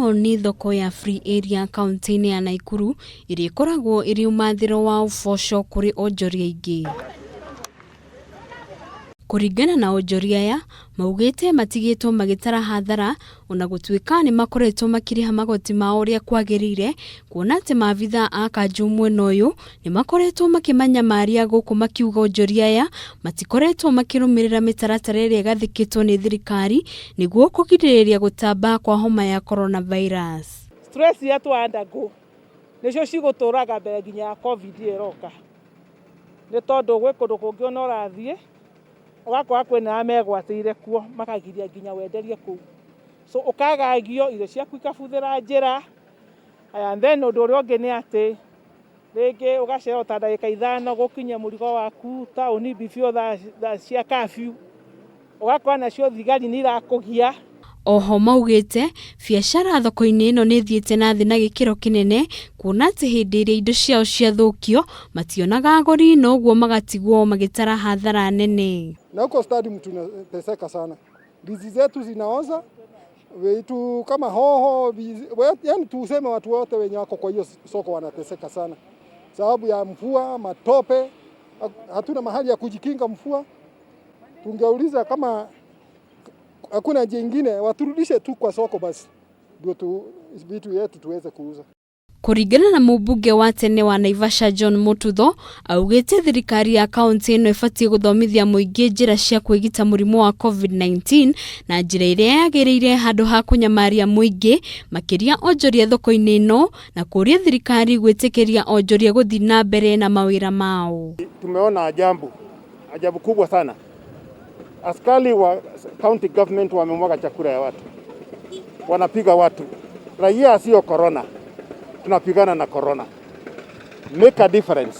Ĩno nĩ thoko ya Free Area kaunti-inĩ ya Naikuru ĩrĩa ĩkoragwo ĩrĩ ũmathĩro wa ũboco kũrĩ onjoria aingĩ. Kũringana na onjoria aya, maugĩte matigĩtwo magĩtara hathara ona gũtuĩka nĩ makoretwo makĩrĩha magoti mao ũrĩa kwagĩrĩire, kuona atĩ maabithaa a kanjũ mwena ũyũ nĩ makoretwo makĩmanyamaria gũkũ makiuga onjoria aya matikoretwo makĩrũmĩrĩra mĩtaratara ĩrĩa ĩgathĩkĩtwo nĩ thirikari nĩguo kũgirĩrĩria gũtamba kwa homa ya coronavirus. Stress iria twa undergo nĩcio cigũtũraga mbere nginya ya Covid ĩroka, nĩ tondũ gwĩ kũndũ kũngĩ ona ũrathiĩ ũgakora kwĩna arĩa megwatĩire kuo makagiria nginya wenderie kũu, so ũkagagio irio ciaku ikabuthĩra njĩra. And then ũndũ ũrĩa ũngĩ nĩ atĩ rĩngĩ ũgacererwo ta ndagĩka 5 gũkinyia mũrigo waku taũni before thaa cia curfew, ũgakora nacio thigari nĩ irakũgia. Oho maugĩte biacara thoko-inĩ ĩno nĩ ĩthiĩte na thĩ na gĩkĩro kĩnene kuona atĩ hĩndĩ ĩrĩa indo ciao ciathũkio mationaga agũri na ũguo magatigwo magĩtara hathara nene. Na huko stadium tunateseka sana, ndizi zetu zinaoza vitu kama hoho, yani tuseme watu wote wenye wako kwa hiyo soko wanateseka sana sababu ya mvua, matope, hatuna mahali ya kujikinga mvua. Tungeuliza kama hakuna njia ingine waturudishe tu kwa soko basi ndio tu vitu yetu tuweze kuuza. Kũringana na mũmbunge wa tene wa Naivasha John Mututho, augĩte thirikari ya kaunti ĩno ĩbatiĩ gũthomithia mũingĩ njĩra cia kwĩgita mũrimũ wa COVID-19 na njĩra ĩrĩa yagĩrĩire handũ ha kũnyamaria mũingĩ makĩria onjoria thoko-inĩ ĩno na kũria thirikari gwĩtĩkĩria onjoria gũthiĩ na mbere na mawĩra mao. Tumeona ajabu, ajabu kubwa sana. Askari wa county government wamemwaga chakula ya watu, wanapiga watu, raia sio corona, tunapigana na corona. Make a difference.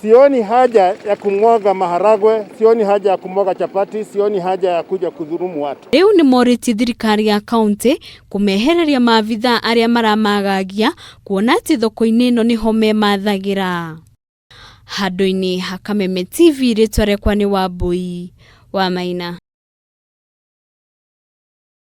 Sioni haja ya kumwaga maharagwe, sioni haja ya kumwaga chapati, sioni haja ya kuja kudhulumu watu. Rĩu nĩ morĩtie thirikari ya kaunti kũmehereria maabithaa arĩa maramagagia kuona atĩ thoko-inĩ ĩno nĩho memathagĩra. Handũ-inĩ ha Kameme TV rĩtwa rĩakwa nĩ Wambui wa Maina.